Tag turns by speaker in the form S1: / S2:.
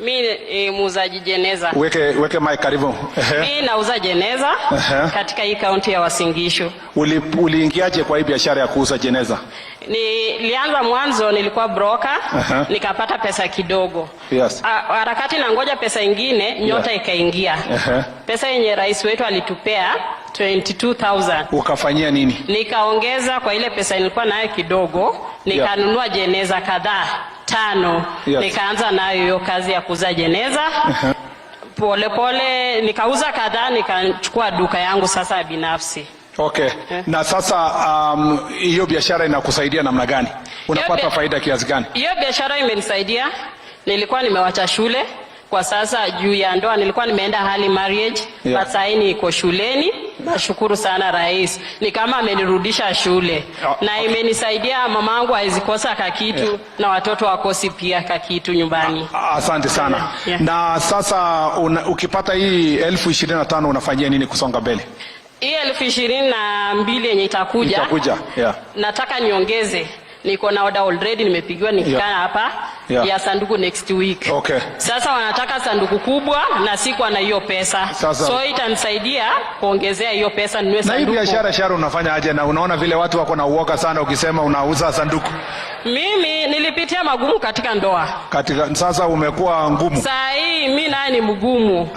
S1: Mi ni muuzaji jeneza.
S2: Weke mic karibu. Ehe.
S1: Mi nauza jeneza katika hii kaunti ya Uasin Gishu.
S2: Uliingiaje kwa hii biashara ya kuuza jeneza?
S1: Nilianza mwanzo nilikuwa broker, nikapata pesa kidogo. Harakati na ngoja pesa ingine, Nyota ikaingia. Pesa yenye rais wetu alitupea 22,000.
S2: Ukafanyia nini?
S1: Nikaongeza kwa ile pesa nilikuwa nayo kidogo, nikanunua jeneza kadhaa tano. Nikaanza nayo hiyo kazi ya kuuza jeneza. Pole pole nikauza kadhaa, nikachukua duka yangu sasa ya binafsi.
S2: Okay. Na sasa hiyo biashara inakusaidia namna gani? Unapata faida kiasi gani?
S1: Hiyo biashara imenisaidia. Nilikuwa nimewacha shule kwa sasa juu ya ndoa, nilikuwa nimeenda early marriage, but sasa niko shuleni. Nashukuru sana rais, ni kama amenirudisha shule na imenisaidia. Mamangu hawezi kosa kakitu na watoto wakosi pia kakitu nyumbani.
S2: Asante sana.
S1: Yeah.
S2: Na sasa ukipata hii 25,000 unafanyia nini kusonga mbele?
S1: Hii 22,000 yenye itakuja,
S2: Itakuja.
S1: Nataka niongeze. Niko na order already, nimepigiwa nikikaa hapa ya sanduku next week. Sasa wanataka sanduku kubwa na sikuwa na hiyo pesa. So itanisaidia kuongezea hiyo pesa ninunue
S2: Na hii
S1: sanduku.
S2: biashara, Sharon, unafanya aje? Na unaona vile watu wako na uoga sana ukisema unauza sanduku.
S1: Mimi nilipitia magumu katika ndoa.
S2: Katika sasa umekuwa ngumu.
S1: Saa hii mi naye ni mgumu.